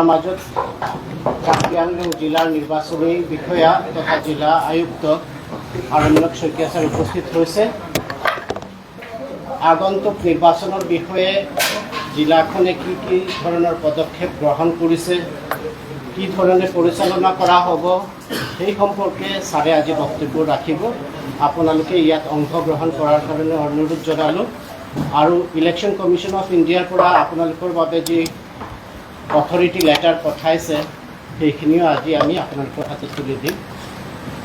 মাজত কাৰ্বি আংলং জিলাৰ নিৰ্বাচনী বিষয়া তথা জিলা আয়ুক্ত আৰণ্যক শইকীয়া ছাৰ উপস্থিত হৈছে। আগন্তুক নিৰ্বাচনৰ বিষয়ে জিলাখনে কি কি ধৰণৰ পদক্ষেপ গ্ৰহণ কৰিছে, কি ধৰণে পৰিচালনা কৰা হ'ব, সেই সম্পৰ্কে ছাৰে আজি বক্তব্য ৰাখিব। আপোনালোকে ইয়াত অংশগ্ৰহণ কৰাৰ কাৰণে অনুৰোধ জনালোঁ আৰু ইলেকশ্যন কমিশ্যন অফ ইণ্ডিয়াৰ পৰা আপোনালোকৰ বাবে যি অথৰিটি লেটাৰ পঠাইছে, সেইখিনিও আজি আমি আপোনালোকৰ হাতত তুলি দিম।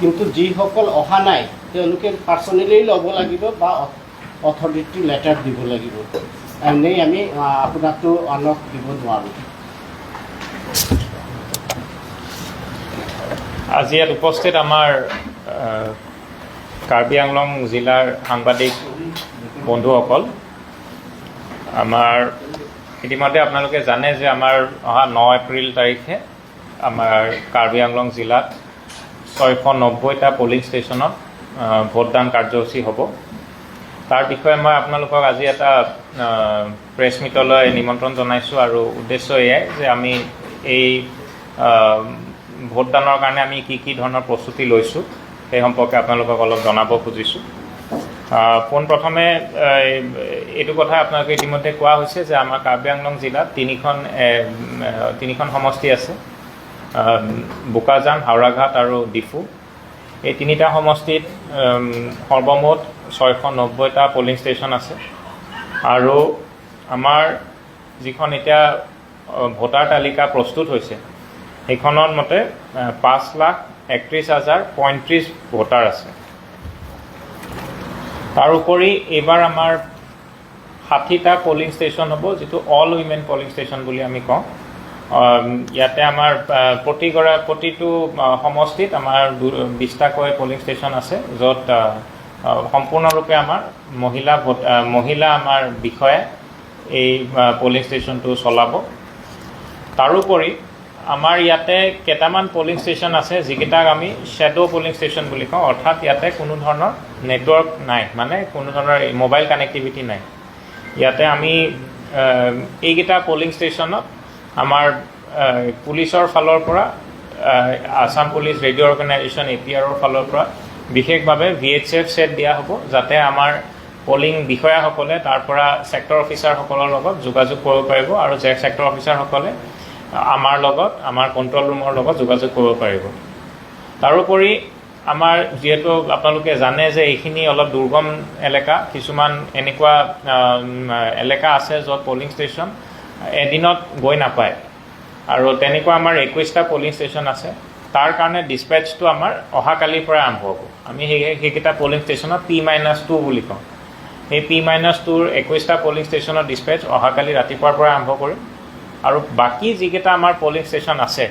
কিন্তু যিসকল অহা নাই, তেওঁলোকে পাৰ্চনেলি ল'ব লাগিব বা অথৰিটি লেটাৰ দিব লাগিব। এনেই আমি আপোনাকতো আনক দিব নোৱাৰোঁ। আজি ইয়াত উপস্থিত আমাৰ কাৰ্বি আংলং জিলাৰ সাংবাদিক বন্ধুসকল, আমাৰ ইতিমধ্যে আপোনালোকে জানে যে আমাৰ অহা 9 এপ্ৰিল তাৰিখে আমাৰ কাৰ্বি আংলং জিলাত 690টা পলিং ষ্টেচনত ভোটদান কাৰ্যসূচী হ'ব। তাৰ বিষয়ে মই আপোনালোকক আজি এটা প্ৰেছ মিটলৈ নিমন্ত্ৰণ জনাইছোঁ আৰু উদ্দেশ্য এয়াই যে আমি এই ভোটদানৰ কাৰণে আমি কি কি ধৰণৰ প্ৰস্তুতি লৈছোঁ, সেই সম্পৰ্কে আপোনালোকক অলপ জনাব খুজিছোঁ। পোনপ্ৰথমে এইটো কথা আপোনালোকে ইতিমধ্যে কোৱা হৈছে যে আমাৰ কাৰ্বি আংলং জিলাত তিনিখন সমষ্টি আছে, বোকাজান, হাওৰাঘাট আৰু ডিফু। এই তিনিটা সমষ্টিত সৰ্বমুঠ 690টা পলিং ষ্টেচন আছে আৰু আমাৰ যিখন এতিয়া ভোটাৰ তালিকা প্ৰস্তুত হৈছে, সেইখনৰ মতে 5,31,035 ভোটাৰ আছে। তাৰোপৰি এইবাৰ আমাৰ 60টা পলিং ষ্টেচন হ'ব, যিটো অল উইমেন পলিং ষ্টেচন বুলি আমি কওঁ। ইয়াতে আমাৰ প্ৰতিটো সমষ্টিত আমাৰ 20টাকৈ পলিং ষ্টেচন আছে, য'ত সম্পূৰ্ণৰূপে আমাৰ মহিলা ভোট মহিলা আমাৰ বিষয়াই এই পলিং ষ্টেচনটো চলাব। তাৰোপৰি আমাৰ ইয়াতে কেইটামান পলিং ষ্টেচন আছে, যিকেইটাক আমি শ্বেড' পলিং ষ্টেচন বুলি কওঁ। অৰ্থাৎ ইয়াতে কোনো ধৰণৰ নেটৱৰ্ক নাই, মানে কোনো ধৰণৰ মোবাইল কানেক্টিভিটি নাই। ইয়াতে আমি এইকেইটা পলিং ষ্টেচনত আমাৰ পুলিচৰ ফালৰ পৰা, আছাম পুলিচ ৰেডিঅ' অৰ্গেনাইজেশ্যন, এপিআৰৰ ফালৰ পৰা বিশেষভাৱে ভিএইচএফ ছেট দিয়া হ'ব, যাতে আমাৰ পলিং বিষয়াসকলে তাৰ পৰা ছেক্টৰ অফিচাৰসকলৰ লগত যোগাযোগ কৰিব পাৰিব আৰু যে ছেক্টৰ অফিচাৰসকলে আমাৰ লগত, আমাৰ কণ্ট্ৰল ৰুমৰ লগত যোগাযোগ কৰিব পাৰিব। তাৰোপৰি আমাৰ যিহেতু আপোনালোকে জানে যে এইখিনি অলপ দুৰ্গম এলেকা, কিছুমান এনেকুৱা এলেকা আছে য'ত পলিং ষ্টেচন এদিনত গৈ নাপায় আৰু তেনেকুৱা আমাৰ 21টা পলিং ষ্টেচন আছে। তাৰ কাৰণে ডিছপেচটো আমাৰ অহাকালিৰ পৰাই আৰম্ভ হ'ব। আমি সেইকেইটা পলিং ষ্টেচনত পি-2 বুলি কওঁ। সেই পি-2ৰ 21টা পলিং ষ্টেচনৰ ডিছপেচ অহাকালি ৰাতিপুৱাৰ পৰা আৰম্ভ কৰিম আৰু বাকী যিকেইটা আমাৰ পলিং ষ্টেচন আছে,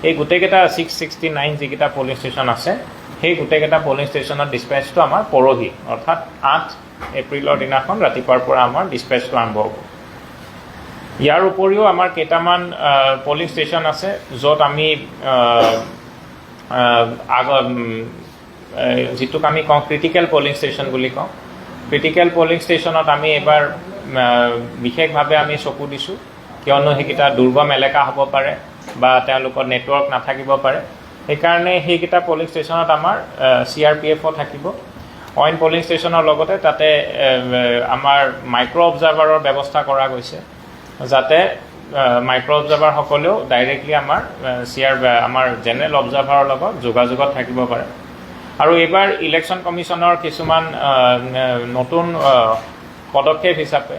সেই গোটেইকেইটা 669 যিকেইটা পলিং ষ্টেচন আছে, সেই গোটেইকেইটা পলিং ষ্টেচনৰ ডিছপেচটো আমাৰ পৰহি, অৰ্থাৎ 8 এপ্ৰিলৰ দিনাখন ৰাতিপুৱাৰ পৰা আমাৰ ডিছপেচটো আৰম্ভ হ'ব। ইয়াৰ উপৰিও আমাৰ কেইটামান পলিং ষ্টেচন আছে, য'ত আমি আগ যিটোক আমি কওঁ ক্ৰিটিকেল পলিং ষ্টেচন বুলি কওঁ। ক্ৰিটিকেল পলিং ষ্টেচনত আমি এইবাৰ বিশেষভাৱে আমি চকু দিছোঁ, কিয়নো সেইকেইটা দুৰ্গম এলেকা হ'ব পাৰে বা তেওঁলোকৰ নেটৱৰ্ক নাথাকিব পাৰে। সেইকাৰণে সেইকেইটা পলিং ষ্টেচনত আমাৰ চিআৰপিএফো থাকিব। অইন পলিং ষ্টেচনৰ লগতে তাতে আমাৰ মাইক্ৰ' অবজাৰ্ভাৰৰ ব্যৱস্থা কৰা গৈছে, যাতে মাইক্ৰ' অবজাৰ্ভাৰসকলেও ডাইৰেক্টলি আমাৰ আমাৰ জেনেৰেল অবজাৰ্ভাৰৰ লগত যোগাযোগত থাকিব পাৰে। আৰু এইবাৰ ইলেকশ্যন কমিশ্যনৰ কিছুমান নতুন পদক্ষেপ হিচাপে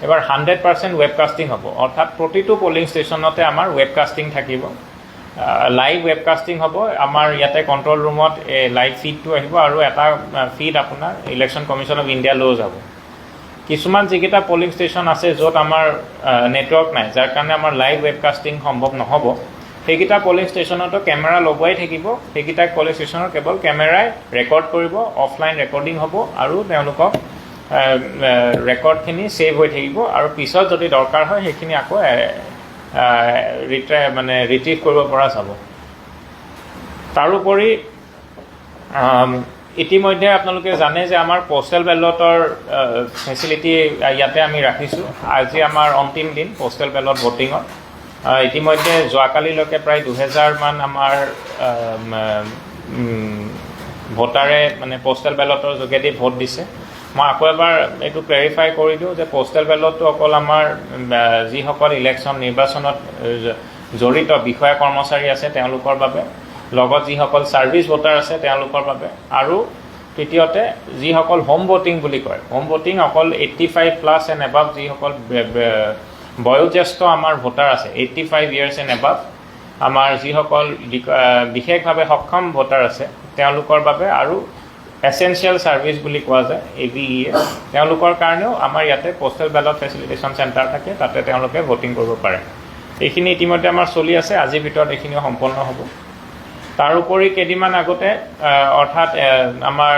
এইবাৰ 100% ৱেবকাষ্টিং হ'ব। অৰ্থাৎ প্ৰতিটো পলিং ষ্টেচনতে আমাৰ ৱেবকাষ্টিং থাকিব, লাইভ ৱেবকাষ্টিং হ'ব। আমাৰ ইয়াতে কণ্ট্ৰল ৰুমত এই লাইভ ফিডটো আহিব আৰু এটা ফিড আপোনাৰ ইলেকশ্যন কমিশ্যন অফ ইণ্ডিয়ালৈও যাব। কিছুমান যিকেইটা পলিং ষ্টেচন আছে, য'ত আমাৰ নেটৱৰ্ক নাই, যাৰ কাৰণে আমাৰ লাইভ ৱেবকাষ্টিং সম্ভৱ নহ'ব, সেইকেইটা পলিং ষ্টেচনতো কেমেৰা লগোৱাই থাকিব। সেইকেইটা পলিং ষ্টেচনত কেৱল কেমেৰাই ৰেকৰ্ড কৰিব, অফলাইন ৰেকৰ্ডিং হ'ব আৰু তেওঁলোকক ৰেকৰ্ডখিনি ছেভ হৈ থাকিব আৰু পিছত যদি দৰকাৰ হয়, সেইখিনি আকৌ মানে ৰিট্ৰিভ কৰিব পৰা যাব। তাৰোপৰি ইতিমধ্যে আপোনালোকে জানে যে আমাৰ পষ্টেল বেলটৰ ফেচিলিটি ইয়াতে আমি ৰাখিছোঁ। আজি আমাৰ অন্তিম দিন পষ্টেল বেলট ভোটিঙৰ। ইতিমধ্যে যোৱাকালিলৈকে প্ৰায় 2000মান আমাৰ ভোটাৰে মানে পষ্টেল বেলটৰ যোগেদি ভোট দিছে। মই আকৌ এবাৰ এইটো ক্লেৰিফাই কৰি দিওঁ যে পষ্টেল বেলটটো অকল আমাৰ যিসকল ইলেকশ্যন নিৰ্বাচনত জড়িত বিষয়া কৰ্মচাৰী আছে তেওঁলোকৰ বাবে, লগত যিসকল ছাৰ্ভিচ ভোটাৰ আছে তেওঁলোকৰ বাবে, আৰু তৃতীয়তে যিসকল হোম ভোটিং বুলি কয়। হোম ভোটিং অকল 85+ and above যিসকল বয়োজ্যেষ্ঠ আমাৰ ভোটাৰ আছে, 85 years and above, আমাৰ যিসকল বিশেষভাৱে সক্ষম ভোটাৰ আছে তেওঁলোকৰ বাবে, আৰু এচেঞ্চিয়েল ছাৰ্ভিচ বুলি কোৱা যায় এ বি ই এ, তেওঁলোকৰ কাৰণেও আমাৰ ইয়াতে পষ্টেল বেলট ফেচিলিটেশ্যন চেণ্টাৰ থাকে, তাতে তেওঁলোকে ভোটিং কৰিব পাৰে। এইখিনি ইতিমধ্যে আমাৰ চলি আছে, আজিৰ ভিতৰত এইখিনিও সম্পন্ন হ'ব। তাৰোপৰি কেইদিনমান আগতে অৰ্থাৎ আমাৰ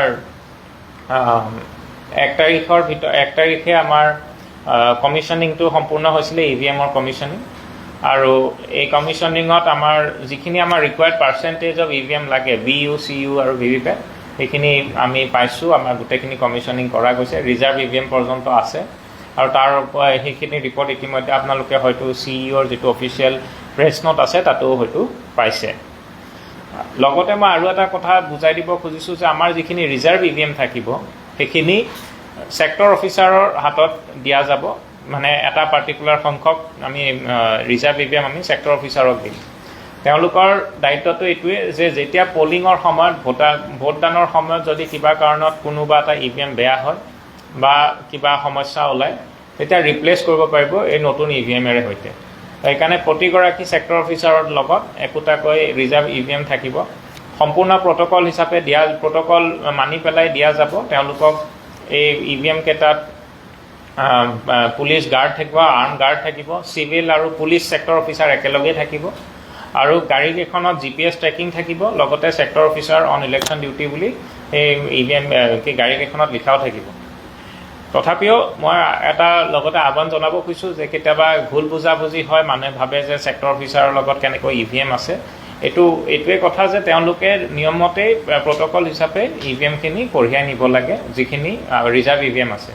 1 তাৰিখৰ ভিতৰত 1 তাৰিখে আমাৰ কমিশ্যনিংটো সম্পূৰ্ণ হৈছিলে, ইভিএমৰ কমিশ্যনিং। আৰু এই কমিশ্যনিঙত আমাৰ যিখিনি আমাৰ ৰিকুৱাৰ্ড পাৰ্চেণ্টেজ অফ ইভিএম লাগে, ভি ইউ, চি ইউ আৰু ভি ভি পেট, সেইখিনি আমি পাইছোঁ। আমাৰ গোটেইখিনি কমিশ্যনিং কৰা গৈছে, ৰিজাৰ্ভ ইভিএম পৰ্যন্ত আছে। আৰু তাৰ সেইখিনি ৰিপৰ্ট ইতিমধ্যে আপোনালোকে হয়তো চিইঅ'ৰ যিটো অফিচিয়েল প্ৰেছ নোট আছে তাতো হয়তো পাইছে। লগতে মই আৰু এটা কথা বুজাই দিব খুজিছোঁ যে আমাৰ যিখিনি ৰিজাৰ্ভ ইভিএম থাকিব সেইখিনি ছেক্টৰ অফিচাৰৰ হাতত দিয়া যাব। মানে এটা পাৰ্টিকুলাৰ সংখ্যক আমি ৰিজাৰ্ভ ইভিএম আমি ছেক্টৰ অফিচাৰক দিম। তেওঁলোকৰ দায়িত্বটো এইটোৱে যে যেতিয়া পলিঙৰ সময়ত, ভোটদানৰ সময়ত যদি কিবা কাৰণত কোনোবা এটা ইভিএম বেয়া হয় বা কিবা সমস্যা ওলায়, তেতিয়া ৰিপ্লেচ কৰিব পাৰিব এই নতুন ইভিএমেৰে সৈতে। সেইকাৰণে প্ৰতিগৰাকী ছেক্টৰ অফিচাৰৰ লগত একোটাকৈ ৰিজাৰ্ভ ইভিএম থাকিব। সম্পূৰ্ণ প্ৰট'কল হিচাপে দিয়া, প্ৰট'কল মানি পেলাই দিয়া যাব তেওঁলোকক। এই ইভিএম কেইটাত পুলিচ গাৰ্ড থাকিব, আৰ্ম গাৰ্ড থাকিব, চিভিল আৰু পুলিচ ছেক্টৰ অফিচাৰ একেলগেই থাকিব আৰু গাড়ীকেইখনত জিপিএছ ট্ৰেকিং থাকিব। লগতে "Sector Officer on election duty" বুলি এই ইভিএম গাড়ীকেইখনত লিখাও থাকিব। তথাপিও মই এটা লগতে আহ্বান জনাব খুজিছোঁ যে কেতিয়াবা ভুল বুজাবুজি হয়, মানুহে ভাবে যে ছেক্টৰ অফিচাৰৰ লগত কেনেকৈ ইভিএম আছে। এইটোৱে কথা যে তেওঁলোকে নিয়মমতেই প্ৰট'কল হিচাপে ইভিএমখিনি কঢ়িয়াই নিব লাগে, যিখিনি ৰিজাৰ্ভ ইভিএম আছে।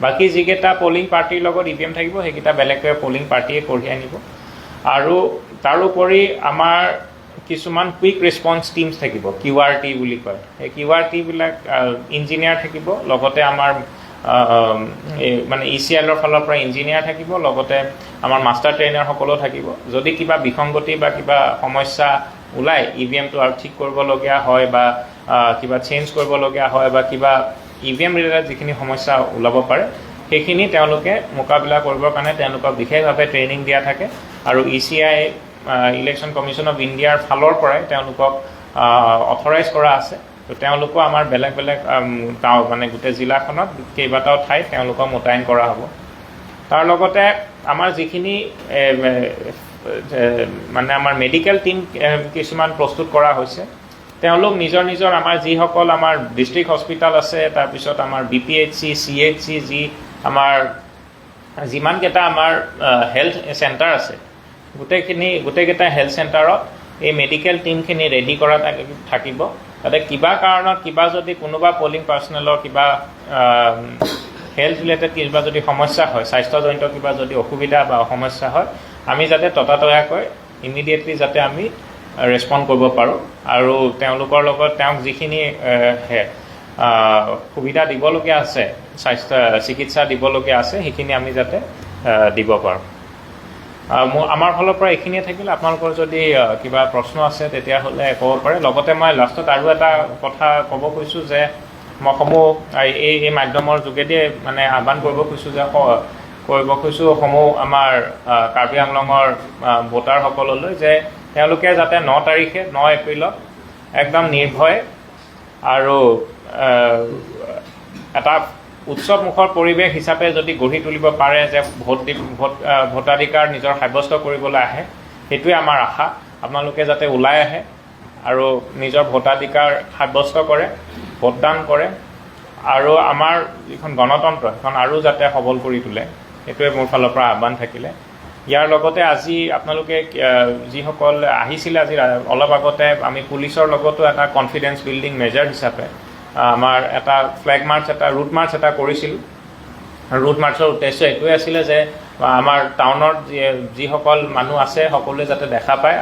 বাকী যিকেইটা পলিং পাৰ্টিৰ লগত ইভিএম থাকিব, সেইকেইটা বেলেগকৈ পলিং পাৰ্টিয়ে কঢ়িয়াই নিব। আৰু তাৰোপৰি আমাৰ কিছুমান কুইক ৰেছপন্স টিমছ থাকিব, কিউআৰটি বুলি কয়। সেই কিউআৰটিবিলাক ইঞ্জিনিয়াৰ থাকিব, লগতে আমাৰ এই মানে ইচিআইএলৰ ফালৰ পৰা ইঞ্জিনিয়াৰ থাকিব, লগতে আমাৰ মাষ্টাৰ ট্ৰেইনাৰসকলো থাকিব। যদি কিবা বিসংগতি বা কিবা সমস্যা ওলায়, ইভিএমটো আৰু ঠিক কৰিবলগীয়া হয় বা কিবা চেঞ্জ কৰিবলগীয়া হয় বা কিবা ইভিএম ৰিলেটেড যিখিনি সমস্যা ওলাব পাৰে, সেইখিনি তেওঁলোকে মোকাবিলা কৰিবৰ কাৰণে তেওঁলোকক বিশেষভাৱে ট্ৰেইনিং দিয়া থাকে। আৰু ইচিআই, ইলেকশ্যন কমিশ্যন অফ ইণ্ডিয়াৰ ফালৰ পৰাই তেওঁলোকক অথৰাইজ কৰা আছে। তো তেওঁলোকো আমাৰ বেলেগ বেলেগ গাঁও, মানে গোটেই জিলাখনত কেইবাটাও ঠাইত তেওঁলোকক মোতায়েন কৰা হ'ব। তাৰ লগতে আমাৰ যিখিনি এ, এ, এ, মানে আমাৰ মেডিকেল টীম কিছুমান প্ৰস্তুত কৰা হৈছে, তেওঁলোক নিজৰ নিজৰ আমাৰ যিসকল আমাৰ ডিষ্ট্ৰিক্ট হস্পিটেল আছে, তাৰপিছত আমাৰ বিপিএইচচি, চিএইচচি, যি আমাৰ যিমানকেইটা আমাৰ হেল্থ চেণ্টাৰ আছে, গোটেইকেইটা হেল্থ চেণ্টাৰত এই মেডিকেল টীমখিনি ৰেডি কৰা থাকিব, যাতে কিবা কাৰণত কিবা যদি কোনোবা পলিং পাৰ্চনেলৰ কিবা হেল্থ ৰিলেটেড কিবা যদি সমস্যা হয়, স্বাস্থ্যজনিত কিবা যদি অসুবিধা বা সমস্যা হয়, আমি যাতে ততাতৈয়াকৈ ইমিডিয়েটলি যাতে আমি ৰেচপণ্ড কৰিব পাৰোঁ আৰু তেওঁলোকৰ লগত তেওঁক যিখিনি সুবিধা দিবলগীয়া আছে, স্বাস্থ্য চিকিৎসা দিবলগীয়া আছে, সেইখিনি আমি যাতে দিব পাৰোঁ। মোৰ আমাৰ ফালৰ পৰা এইখিনিয়ে থাকিল। আপোনালোকৰ যদি কিবা প্ৰশ্ন আছে, তেতিয়াহ'লে ক'ব পাৰে। লগতে মই লাষ্টত আৰু এটা কথা ক'ব খুজিছোঁ যে মই সমূহ এই এই মাধ্যমৰ যোগেদিয়ে মানে আহ্বান কৰিব খুজিছোঁ যে কৰিব খুজিছোঁ সমূহ আমাৰ কাৰ্বি আংলঙৰ ভোটাৰসকললৈ যে তেওঁলোকে যাতে 9 তাৰিখে, 9 এপ্ৰিলত একদম নিৰ্ভয় আৰু এটা উৎসৱমুখৰ পৰিৱেশ হিচাপে যদি গঢ়ি তুলিব পাৰে যে ভোট দি ভোটাধিকাৰ নিজৰ সাব্যস্ত কৰিবলৈ আহে, সেইটোৱে আমাৰ আশা। আপোনালোকে যাতে ওলাই আহে আৰু নিজৰ ভোটাধিকাৰ সাব্যস্ত কৰে, ভোটদান কৰে আৰু আমাৰ যিখন গণতন্ত্ৰ সেইখন আৰু যাতে সবল কৰি তোলে, সেইটোৱে মোৰ ফালৰ পৰা আহ্বান থাকিলে। ইয়াৰ লগতে আজি আপোনালোকে যিসকল আহিছিলে, আজি অলপ আগতে আমি পুলিচৰ লগতো এটা কনফিডেন্স বিল্ডিং মেজাৰ হিচাপে আমাৰ এটা ফ্লেগ মাৰ্চ, এটা ৰুট মাৰ্চ এটা কৰিছিলোঁ। ৰুট মাৰ্চৰ উদ্দেশ্য এইটোৱে আছিলে যে আমাৰ টাউনত যিসকল মানুহ আছে সকলোৱে যাতে দেখা পায়।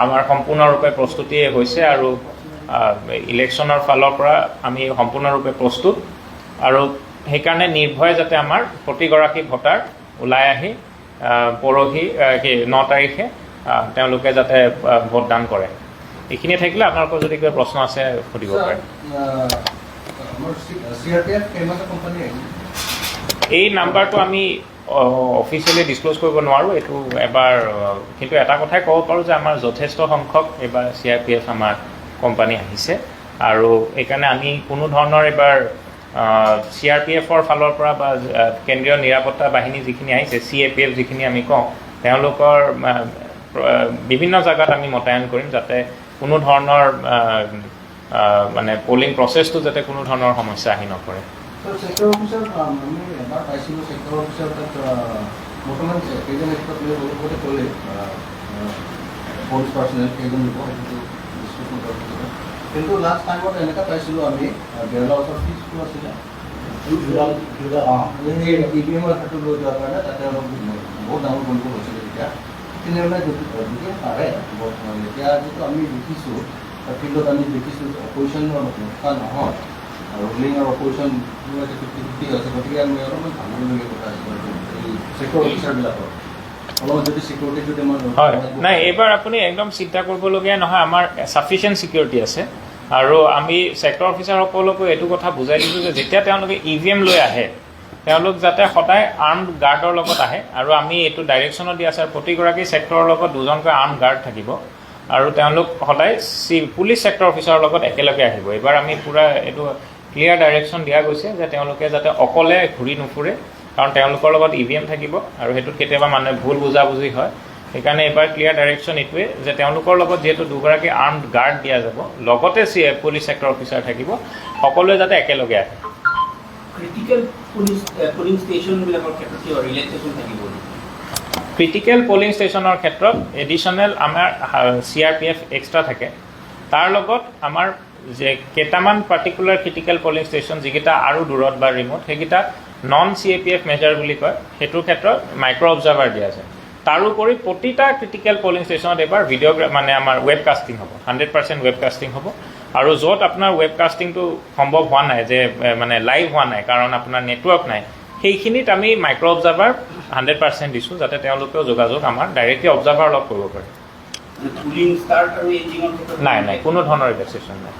আমাৰ সম্পূৰ্ণৰূপে প্ৰস্তুতি হৈছে আৰু ইলেকশ্যনৰ ফালৰ পৰা আমি সম্পূৰ্ণৰূপে প্ৰস্তুত আৰু সেইকাৰণে নিৰ্ভয়ে যাতে আমাৰ প্ৰতিগৰাকী ভোটাৰ ওলাই আহি পৰহি কি 9 তাৰিখে তেওঁলোকে যাতে ভোটদান কৰে। এইখিনিয়ে থাকিলে। আপোনালোকৰ যদি কিবা প্ৰশ্ন আছে, সুধিব পাৰে। আমাৰ চিআৰপিএফ কেইমাটা কোম্পানী আহিছে? এই নাম্বাৰটো আমি অফিচিয়েলি ডিছক্ল'জ কৰিব নোৱাৰোঁ এইটো এবাৰ, কিন্তু এটা কথাই ক'ব পাৰোঁ যে আমাৰ যথেষ্ট সংখ্যক এইবাৰ চিআৰপিএফ আমাৰ কোম্পানী আহিছে আৰু এইকাৰণে আমি কোনো ধৰণৰ এইবাৰ চিআৰপিএফৰ ফালৰ পৰা বা কেন্দ্ৰীয় নিৰাপত্তা বাহিনী যিখিনি আহিছে, চিএপিএফ যিখিনি আমি কওঁ, তেওঁলোকৰ বিভিন্ন জেগাত আমি মোতায়েন কৰিম যাতে কোনো ধৰণৰ মানে পলিং প্ৰচেছটো যাতে কোনো ধৰণৰ সমস্যা আহি নপৰে। ছেক্টৰ অফিচাৰ আমি এবাৰ পাইছিলোঁ, ছেক্টৰ অফিচাৰ তাত বৰ্তমান কেইজন এক্সপাৰ্ট বহুতে ক'লে পুলিচ পাৰ্চনেল কেইজন দিব, সেইটো ডিছকাশ্যন কৰাৰ পিছত। কিন্তু লাষ্ট টাইমত এনেকুৱা পাইছিলোঁ আমি, বেৰলা ওচৰত কি স্কুল আছিলে, অঁ, সেই ইভিএমৰ সেইটো লৈ যোৱাৰ কাৰণে তাতে অলপ বহুত ডাঙৰ গণ্ডগোল হৈছিলে তেতিয়া। তেনেহ'লে যদি পাৰে, এতিয়া যিটো আমি দেখিছোঁ, ফিল্ডত আমি দেখিছোঁ, অপজিশ্যন ৰক্ষা নহয় আৰু ৰুলিং আৰু অপজিশ্যন 50-50 আছে। গতিকে আমি অলপমান ভাবিবলগীয়া কথা আছে এই ছেক্টৰ অফিচাৰবিলাকৰ অলপ যদি চিকিউৰিটি যদি মই হয়, নাই, এইবাৰ আপুনি একদম চিন্তা কৰিবলগীয়া নহয়। আমাৰ ছাফিচিয়েণ্ট ছিকিউৰিটি আছে আৰু আমি ছেক্টৰ অফিচাৰসকলকো এইটো কথা বুজাই দিছোঁ যে যেতিয়া তেওঁলোকে ইভিএম লৈ আহে, তেওঁলোক যাতে সদায় আৰ্ম গাৰ্ডৰ লগত আহে। আৰু আমি এইটো ডাইৰেকশ্যনত দিয়া আছে আৰু প্ৰতিগৰাকী ছেক্টৰৰ লগত দুজনকৈ আৰ্ম গাৰ্ড থাকিব আৰু তেওঁলোক সদায় পুলিচ ছেক্টৰ অফিচাৰৰ লগত একেলগে আহিব। এইবাৰ আমি পূৰা এইটো ক্লিয়াৰ ডাইৰেকশ্যন দিয়া গৈছে যে তেওঁলোকে যাতে অকলে ঘূৰি নুফুৰে, কাৰণ তেওঁলোকৰ লগত ইভিএম থাকিব আৰু সেইটোত কেতিয়াবা মানুহে ভুল বুজাবুজি হয়। সেইকাৰণে এইবাৰ ক্লিয়াৰ ডাইৰেকশ্যন এইটোৱে যে তেওঁলোকৰ লগত যিহেতু দুগৰাকী আৰ্মড গাৰ্ড দিয়া যাব, লগতে পুলিচ ছেক্টৰ অফিচাৰ থাকিব, সকলোৱে যাতে একেলগে আহে। ক্ৰিটিকেল পলিং ষ্টেচনবিলাকৰ ক্ষেত্ৰত কিবা ৰিলেক্সেশ্যন থাকিব নেকি? ক্ৰিটিকেল পলিং ষ্টেচনৰ ক্ষেত্ৰত এডিশ্যনেল আমাৰ চিআৰপিএফ এক্সট্ৰা থাকে। তাৰ লগত আমাৰ যে কেইটামান পাৰ্টিকুলাৰ ক্ৰিটিকেল পলিং ষ্টেচন, যিকেইটা আৰু দূৰত বা ৰিম'ট, সেইকেইটা নন চিএপিএফ মেজাৰ বুলি কয়, সেইটোৰ ক্ষেত্ৰত মাইক্ৰ' অবজাৰ্ভাৰ দিয়া যায়। তাৰোপৰি প্ৰতিটা ক্ৰিটিকেল পলিং ষ্টেচনত এইবাৰ ভিডিঅ' মানে আমাৰ ৱেব কাষ্টিং হ'ব, 100% ৱেব কাষ্টিং হ'ব। আৰু য'ত আপোনাৰ ৱেব কাষ্টিংটো সম্ভৱ হোৱা নাই যে মানে লাইভ হোৱা নাই, কাৰণ আপোনাৰ নেটৱৰ্ক নাই, সেইখিনিত আমি মাইক্ৰ' অবজাৰ্ভাৰ 100% দিছোঁ যাতে তেওঁলোকেও যোগাযোগ আমাৰ ডাইৰেক্টলি অবজাৰ্ভাৰ লগ কৰিব পাৰে। মানে পুলিং ষ্টাৰ্ট আৰু এণ্ডিঙৰ ক্ষেত্ৰত? নাই নাই কোনো ধৰণৰ ৰিলেক্সেশ্যন নাই।